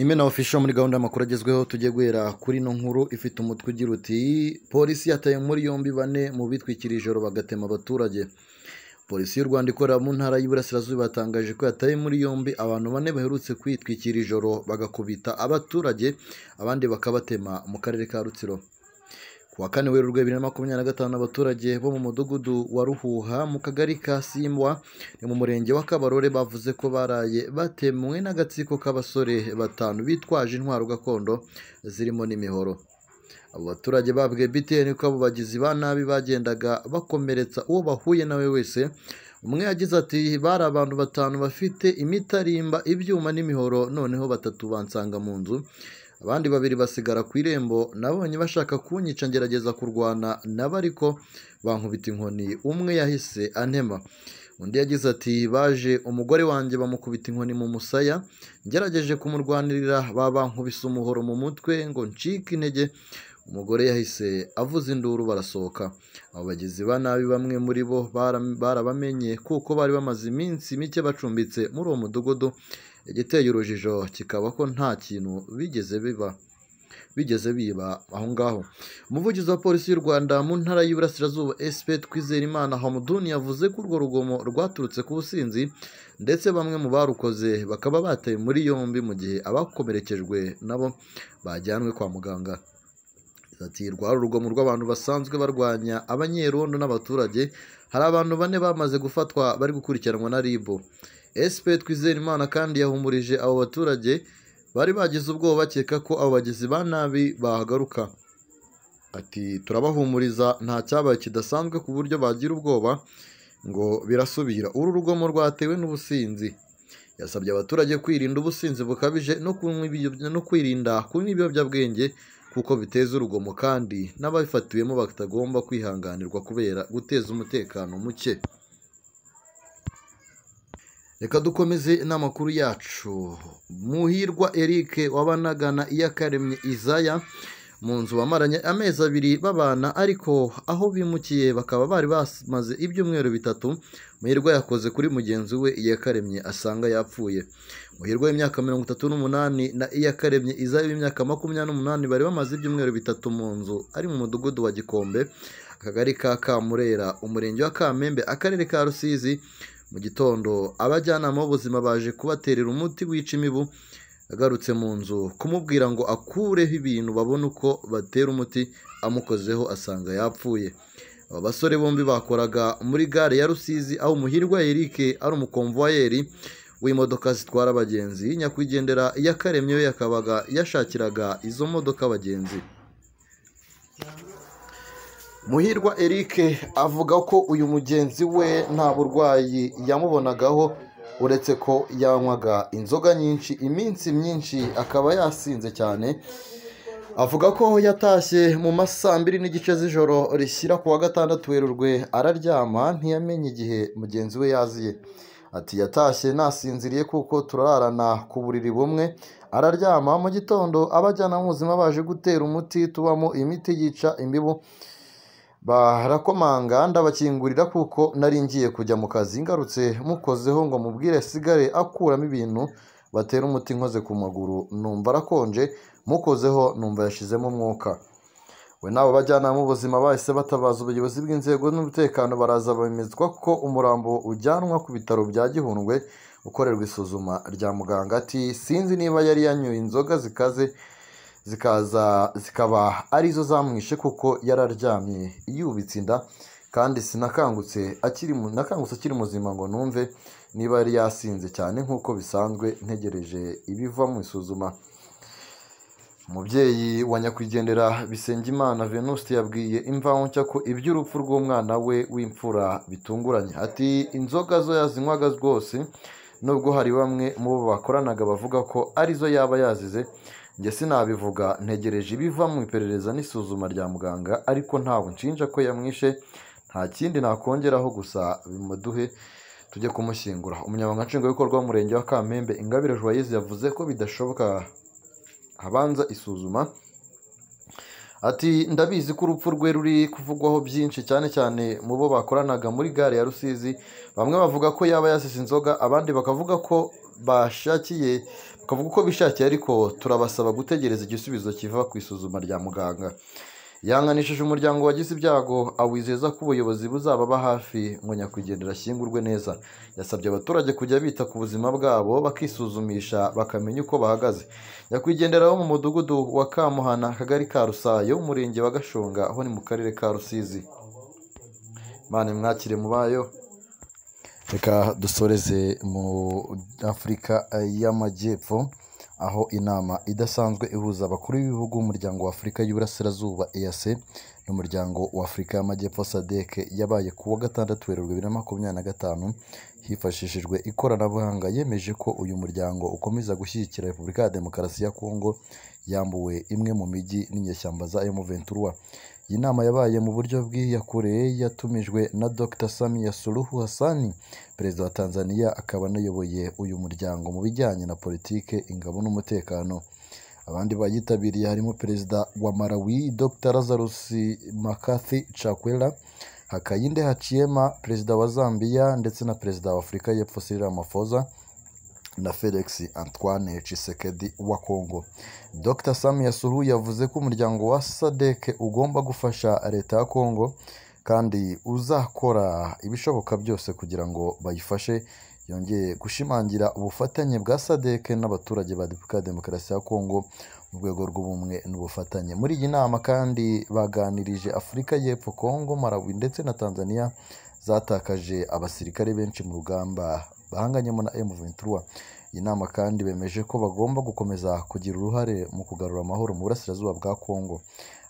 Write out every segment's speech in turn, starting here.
Nimena Official muri gahunda y'amakuru agezweho. Tujye guhera kuri ino nkuru ifite umutwe ugira uti: "Polisi yataye muri yombi bane mu bitwikira ijoro bagatema abaturage." Polisi y'u Rwanda ikorera mu ntara y'Iburasirazuba yatangaje ko yataye muri yombi abantu bane baherutse kwitwikira ijoro bagakubita abaturage, abandi bakabatema mu karere ka Rutsiro. Ku wa 4 Werurwe 2025, abaturage bo mu mudugudu wa Ruhuha mu kagari ka Simbwa, ni mu murenge wa Kabarore, bavuze ko baraye batemwe n'agatsiko k'abasore batanu bitwaje intwaro gakondo zirimo n'imihoro. Abo baturage babwiye BTN ko abo bagizi ba nabi bagendaga bakomeretsa uwo bahuye nawe wese. Umwe yagize ati: "Bari abantu batanu bafite imitarimba, ibyuma n'imihoro, noneho batatu bansanga mu nzu, abandi babiri basigara ku irembo. Nabonye bashaka kunyica, ngerageza kurwana nabo ariko bankubita inkoni, umwe yahise antema." Undi yagize ati: "Baje umugore wanjye bamukubita inkoni mu musaya, ngerageje kumurwanirira babankubise umuhoro mu mutwe ngo ncike intege, umugore yahise avuza induru barasohoka." Abo bagizi ba nabi bamwe muri bo barabamenye kuko bari bamaze iminsi mike bacumbitse muri uwo mudugudu. Igiteye urujijo kikaba ko nta kintu bigeze biba aho ngaho. Umuvugizi wa Polisi y'u Rwanda mu ntara y'Iburasirazuba, SP Twizerimana Hamuduni, yavuze ko urwo rugomo rwaturutse ku businzi, ndetse bamwe mu barukoze bakaba batawe muri yombi, mu gihe abakomerekejwe nabo bajyanwe kwa muganga. Ati: "Rwari urugomo rw'abantu basanzwe barwanya abanyerondo n'abaturage. Hari abantu bane bamaze gufatwa bari gukurikiranwa na RIB." SP Twizerimana kandi yahumurije abo baturage bari bagize ubwoba bakeka ko abo bagizi ba nabi bahagaruka. Ati: "Turabahumuriza, nta cyabaye kidasanzwe ku buryo bagira ubwoba ngo birasubira. Uru rugomo rwatewe n'ubusinzi." Yasabye abaturage kwirinda ubusinzi bukabije no kwirinda kunywa ibiyobyabwenge kuko biteza urugomo, kandi n'ababifatiwemo batagomba kwihanganirwa kubera guteza umutekano muke. Reka dukomeze n'amakuru yacu. Muhirwa Eric wabanaga na Iyakaremye Isaya mu nzu bamaranye amezi 2 babana, ariko aho bimukiye bakaba bari bamaze ibyumweru 3, Muhirwa yakoze kuri mugenzi we Iyakaremye asanga yapfuye. Muhirwa w'imyaka 38 na Iyakaremye Isaya w'imyaka 28 bari bamaze ibyumweru 3 mu nzu ari mu mudugudu wa Gikombe, akagari ka Kamurera, umurenge wa Kamembe, akarere ka Rusizi. Mu gitondo abajyanama b'ubuzima baje kubaterera umuti wica imibu. Agarutse mu nzu kumubwira ngo akureho ibintu babone uko batera umuti, amukozeho asanga yapfuye. Aba basore bombi bakoraga muri gare ya Rusizi, aho Muhirwa Eric ari umukomvuwayeri w'imodoka zitwara abagenzi, nyakwigendera Iyakaremye we yakabaga yashakiraga izo modoka abagenzi. Muhirwa Eric avuga ko uyu mugenzi we nta burwayi yamubonagaho, uretse ko yanywaga inzoga nyinshi iminsi myinshi akaba yasinze cyane. Avuga ko yatashye mu ma saa 2:30 z'ijoro rishyira ku wa 6 Werurwe, araryama ntiyamenye igihe mugenzi we yaziye. Ati: "Yatashye nasinziriye kuko turararana ku buriri bumwe, araryama. Mu gitondo abajyanama b'ubuzima baje gutera umuti tubamo imiti yica imibu, barakomanga ndabakingurira kuko nari ngiye kujya mu kazi. Ngarutse mukozeho ngo mubwire sigare akuramo ibintu batera umuti, nkoze ku maguru numva arakonje, mukozeho numva yashizemo umwuka." We n'abo bajyanama b'ubuzima bahise batabaza ubuyobozi bw'inzego n'umutekano, baraza bemezwa ko umurambo ujyanwa ku bitaro bya Gihundwe ukorerwa isuzuma rya muganga. Ati: "Sinzi niba yari yanyoye inzoga zikaze zikaza zikaba arizo zamwishe, kuko yararyamye yubitse inda, kandi sinakangutse akiri muzima ngo numve niba yari yasinze cyane nk'uko bisanzwe, ntegereje ibiva mu isuzuma." Umubyeyi wa nyakwigendera Bisengimana Venuste yabwiye Imvaho Nshya ko iby'urupfu rw'umwana we w'imfura bitunguranye. Ati: "Inzoga zo yazinywaga rwose, nubwo hari bamwe mu bo bakoranaga bavuga ko arizo yaba yazize, njye sinabivuga, ntegereje ibiva mu iperereza n'isuzuma rya muganga, ariko ntabwo nshinja ko yamwishe, nta kindi nakongeraho, gusa bimuduhe tujye kumushyingura." Umunyamabanga Nshingwabikorwa w'umurenge wa Kamembe, Ingabire Joyeuse, yavuze ko bidashoboka habanza isuzuma. Ati: "Ndabizi ko urupfu rwe ruri kuvugwaho byinshi, cyane cyane mu bo bakoranaga muri gare ya Rusizi. Bamwe bavuga ko yaba yasize inzoga, abandi bakavuga ko bashakiye bakavuga uko bishakiye, ariko turabasaba gutegereza igisubizo kiva ku isuzuma rya muganga. Yanganishije umuryango wagize ibyago, awizeza ko ubuyobozi buzababa hafi ngo nyakwigendera ashyingurwe neza. Yasabye abaturage kujya bita ku buzima bwabo, bakisuzumisha bakamenya uko bahagaze. Nyakwigendera wo mu mudugudu wa Kamuhana, akagari ka Rusayo, umurenge wa Gashonga, aho ni mu karere ka Rusizi. Imana imwakire mu bayo. Reka dusoreze mu Afurika y'Amajyepfo, aho inama idasanzwe ihuza abakuru b'ibihugu umuryango wa Afurika y'Iburasirazuba EAC n'umuryango wa Afurika y'Amajyepfo SADC yabaye ku wa gatandatu Werurwe 2025 hifashishijwe ikoranabuhanga, yemeje ko uyu muryango ukomeza gushyigikira Repubulika ya Demokarasi ya Kongo yambuwe imwe mu mijyi n'inyeshyamba za M23. Iyi nama yabaye mu buryo bw'iyakure, yatumijwe na Dr Samia Suluhu Hassan, perezida wa Tanzania, akaba anayoboye uyu muryango mu bijyanye na politike, ingabo n'umutekano. Abandi bayitabiriye harimo perezida wa Malawi Dr Lazarus McCarthy Chakwera, Hakainde Hichilema perezida wa Zambia, ndetse na perezida wa Afurika y'Epfo Cyril Ramaphosa na Felix Antoine Tshisekedi wa Kongo. Dr Samia Suluhu yavuze ko umuryango wa SADC ugomba gufasha leta ya Kongo kandi uzakora ibishoboka byose kugira ngo bayifashe. Yongeye gushimangira ubufatanye bwa SADC n'abaturage ba Repubulika ya Demokarasi ya Kongo mu rwego rw'ubumwe n'ubufatanye. Muri iyi nama kandi baganirije Afurika y'Epfo, Kongo, Malawi ndetse na Tanzania zatakaje abasirikare benshi mu rugamba bahanganyemo na M23. Iyi nama kandi bemeje ko bagomba gukomeza kugira uruhare mu kugarura amahoro mu burasirazuba bwa Kongo.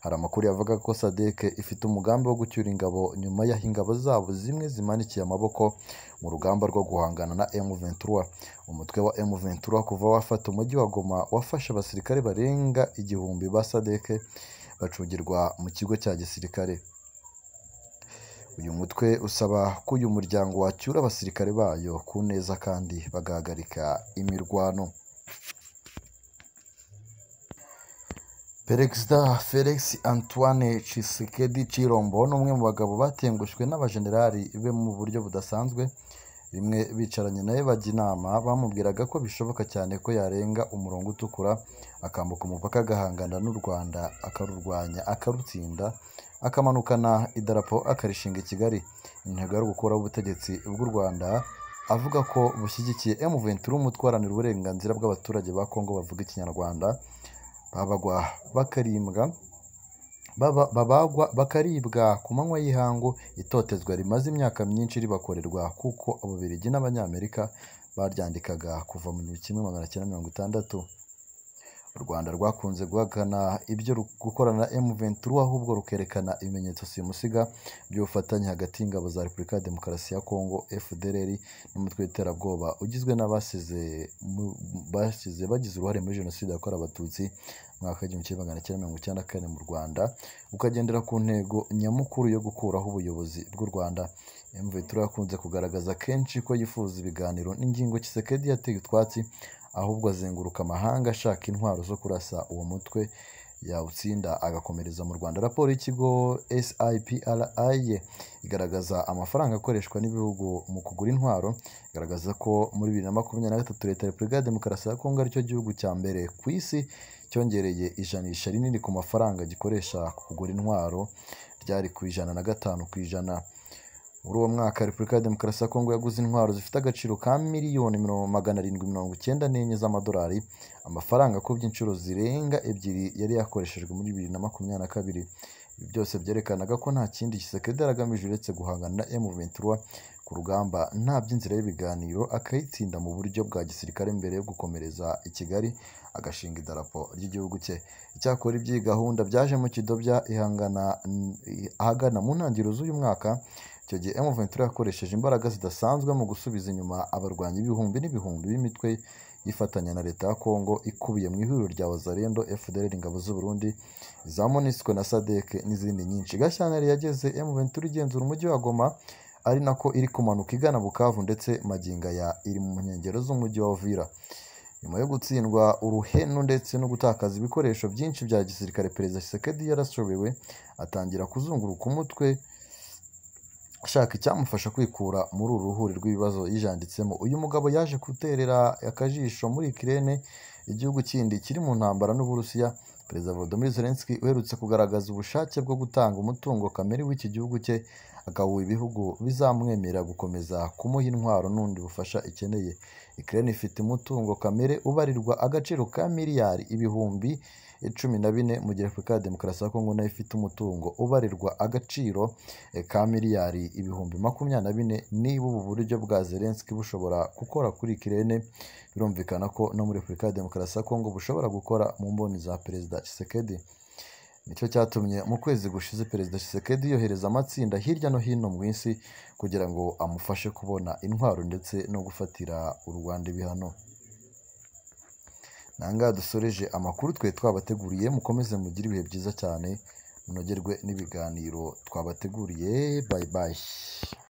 Hari amakuru yavuga ko SADC ifite umugambi wo gucyura ingabo nyuma y'aho ingabo zabo zimwe zimanikiye amaboko mu rugamba rwo guhangana na M23. Umutwe wa M23 kuva wafata umujyi wa Goma wafashe abasirikare barenga 1000 ba SADC bacungirwa mu kigo cya gisirikare. Uyu mutwe usaba ko uyu muryango wacyura abasirikare bayo ku neza kandi bagahagarika imirwano. Perezida Felix Antoine Tshisekedi Tshilombo ni umwe mu bagabo batengushwe n'abajenerali be mu buryo budasanzwe. Rimwe bicaranye nawe bajya inama, bamubwiraga ko bishoboka cyane ko yarenga umurongo utukura akambuka umupaka agahangana n'u Rwanda, akarurwanya, akarutsinda, akamanukana idarapo akarishinga i Kigali. Intego yo gukuraho ubutegetsi bw'u Rwanda avuga ko bushyigikiye M23, umutwe uharanira uburenganzira bw'abaturage ba Kongo bavuga Ikinyarwanda, babagwa bakaribwa ku manywa y'ihangu, itotezwa rimaze imyaka myinshi ribakorerwa kuko Ababiligi n'Abanyamerika baryandikaga kuva mu 1960. U Rwanda rwakunze guhakana ibyo gukorana na M23, ahubwo rukerekana ibimenyetso simusiga by'ubufatanye hagati y'ingabo za Repubulika ya Demokarasi ya Kongo FDLR n'umutwe w'iterabwoba ugizwe n'abasize bagize uruhare muri Jenoside yakorewe Abatutsi mu mwaka w'1994 mu Rwanda, ukagendera ku ntego nyamukuru yo gukuraho ubuyobozi bw'u Rwanda. M23 yakunze kugaragaza kenshi ko yifuza ibiganiro n'ingingo Tshisekedi yateye utwatsi, ahubwo azenguruka amahanga ashaka intwaro zo kurasa uwo mutwe yawutsinda agakomereza mu Rwanda. Raporo y'ikigo SIPRI igaragaza amafaranga akoreshwa n'ibihugu mu kugura intwaro, igaragaza ko muri 2023 Leta ya Repubulika ya Demokarasi ya Kongo aricyo gihugu cya mbere ku isi cyongereye ijanisha rinini ku mafaranga gikoresha ku kugura intwaro, ryari ku 105%. Muri uwo mwaka Repubulika ya Demokarasi ya Kongo yaguze intwaro zifite agaciro ka miliyoni 794 z'amadolari, amafaranga akubye inshuro zirenga 2 yari yakoreshejwe muri 2022. Ibi byose byerekanaga ko nta kindi Tshisekedi agamije uretse guhangana na M23 ku rugamba nta by'inzira y'ibiganiro, akayitsinda mu buryo bwa gisirikare mbere yo gukomereza i Kigali agashinga idarapo ry'igihugu cye. Icyakora iby'iyi gahunda byaje mu kidobya ahagana mu ntangiriro z'uyu mwaka. Icyo gihe M23 yakoresheje imbaraga zidasanzwe mu gusubiza inyuma abarwanyi ibihumbi n'ibihumbi b'imitwe yifatanya na leta ya Kongo ikubiye mu ihuriro rya Wazalendo, FDLR, ingabo z'u Burundi, za MONUSCO na SADC n'izindi nyinshi. Gashyantare yageze M23 igenzura umujyi wa Goma, ari nako iri kumanuka igana Bukavu, ndetse magingo aya iri mu nkengero z'umujyi wa Uvira. Nyuma yo gutsindwa uruhenu ndetse no gutakaza ibikoresho byinshi bya gisirikare, Perezida Tshisekedi yarashobewe atangira kuzunguruka umutwe ashaka icyamufasha kwikura muri uru ruhuri rw'ibibazo yijanditsemo. Uyu mugabo yaje guterera akajisho muri Ukraine igihugu kindi kiri mu ntambara n'Uburusiya. Perezida Volodymyr Zelensky uherutse kugaragaza ubushake bwo gutanga umutungo kamere w'iki gihugu cye akawuha ibihugu bizamwemerera gukomeza kumuha intwaro n'undi bufasha ikeneye. Ukraine ifite umutungo kamere ubarirwa agaciro ka miliyari 14,000,000, mu gihe Repubulika ya Demokarasi ya Kongo nayo ifite umutungo ubarirwa agaciro ka miliyari 24,000,000. Niba ubu buryo bwa Zelensky bushobora gukora kuri Ukraine, birumvikana ko no muri Repubulika ya Demokarasi ya Kongo bushobora gukora mu mboni za Perezida Tshisekedi. Nicyo cyatumye mu kwezi gushize Perezida Tshisekedi yohereza amatsinda hirya no hino mu isi kugira ngo amufashe kubona intwaro ndetse no gufatira u Rwanda ibihano. Nangaha dusoreje amakuru twe twabateguriye, mukomeze mugire ibihe byiza cyane, munogerwe n'ibiganiro twabateguriye. Bye bye.